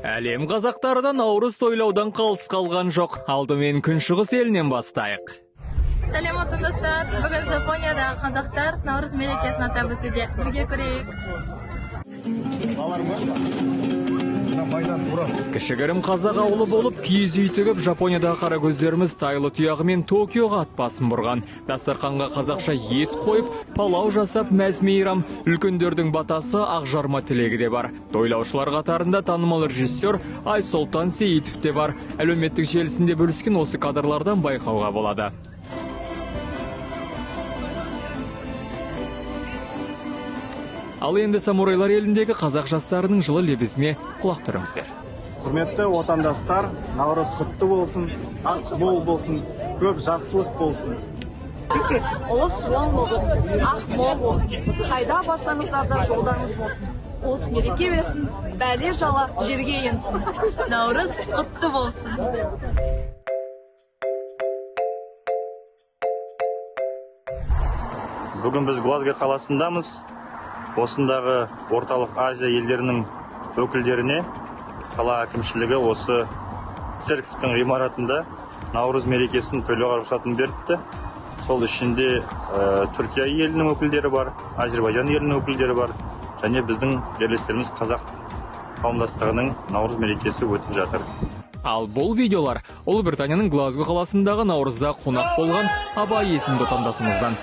Әлем қазақтары да наурыз тойлаудан қалыс қалған жоқ. Алдымен күншығыс елінен бастайық. Сәлем отандастар! Бүгін Жапониядағы қазақтар наурыз мерекесін атап өтуде. Бірге көрейік. Кішігірім қазақ ауылы болып киіз үй тігіп, Жапониядағы қаракөздеріміз тайлы тұяғымен Токиоға ат басын бұрған. Дастарханға қазақша ет қойып, палау жасап мәз мейрам, үлкендердің батасы, ақ жарма тілегі де бар. Тойлаушылар қатарында танымал режиссер Айсұлтан Сейітов те бар. Әлеуметтік желісінде бөліскен осы кадрлардан байқауға болады. Ал енді самурайлар еліндегі қазақ жастарының жылы лебізіне құлақ түріңіздер. Құрметті отандастар, наурыз құтты болсын, ақ мол болсын, көп жақсылық болсын. Ұлыс оң болсын, ақ мол болсын, қайда барсаңыздар да жолдарыңыз болсын. Ұлыс мереке берсін, бәле жала жерге енсін. Наурыз құтты болсын. Бүгін біз Глазго қаласындамыз. Осындағы Орталық Азия елдерінің өкілдеріне қала әкімшілігі осы церковьтің ғимаратында наурыз мерекесін тойлауға рұқсатын беріпті. Сол ішінде Түркия елінің өкілдері бар, Әзербайжан елінің өкілдері бар және біздің жерлестеріміз қазақ қауымдастығының наурыз мерекесі өтіп жатыр. Ал бұл видеолар Ұлыбританияның Глазго қаласындағы наурызда қонақ болған Абай есімді отандасымыздан.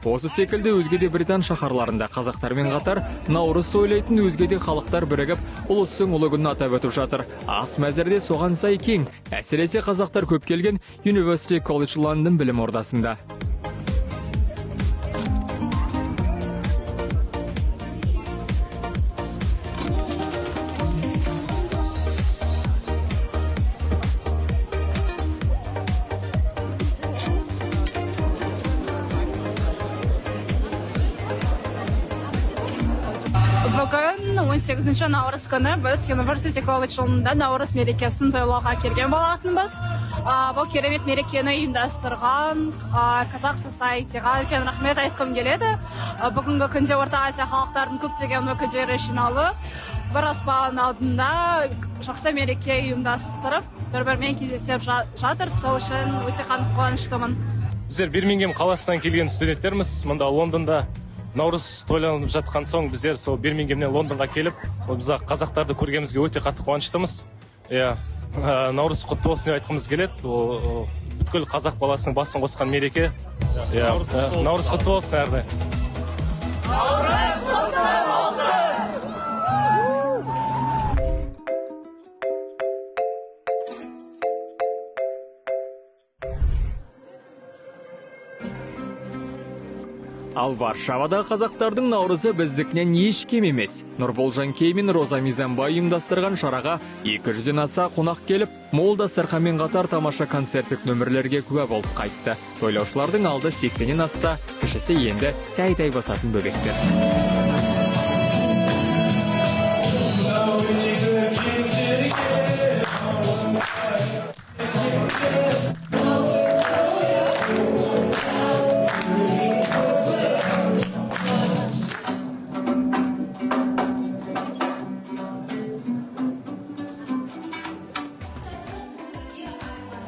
Осы секілді өзге де британ шаһарларында қазақтармен қатар наурыз тойлайтын өзге де халықтар бірігіп, ұлыстың ұлы күнін атап өтіп жатыр. Ас мәзірі де соған сай кең. Әсіресе қазақтар көп келген University College London білім ордасында. Бүгін 18 наурыз күні біз University College Londonда наурыз мерекесін тойлауға келген болатынбыз. Бұл керемет мерекені ұйымдастырған Қазақ Society-ға үлкен рахмет айтқым келеді. Бүгінгі күнде Орта Азия халықтарының көптеген өкілдері жиналып, бір аспан алдында жақсы мереке ұйымдастырып, бір-бірімен кездесіп жатыр. Сол үшін өте қуаныштымын. Біздер Бирмингем қаласынан келген студенттерміз. Мұнда Лондонда наурыз тойланып жатқан соң біздер сол Бирмингемнен Лондонға келіп, біз қазақтарды көргенімізге өте қатты қуаныштымыз. Наурыз құтты болсын деп айтқымыз келеді. Ол бүткіл қазақ баласының басын қосқан мереке. Наурыз құтты болсын әрдайым. Наурыз құтты болсын! Ал Варшавада қазақтардың наурызы біздікінен еш кем емес. Нұрбол Жанкей мен Роза Мизамбай ұйымдастырған шараға 200-ден аса қонақ келіп, мол дастарханмен қатар тамаша концерттік нөмірлерге куә болып қайтты. Тойлаушылардың алды 80-нен асса, кішісі енді тәй-тәй басатын бөбектер.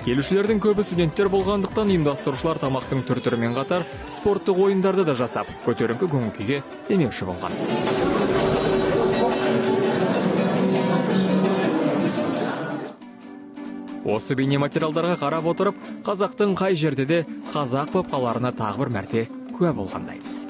Келушілердің көбі студенттер болғандықтан ұйымдастырушылар тамақтың түр-түрімен қатар спорттық ойындарды да жасап, көтеріңкі көңіл күйге демеуші болған. Осы бейнематериалдарға қарап отырып, қазақтың қай жерде де қазақ болып қаларына тағы бір мәрте куә болғандаймыз.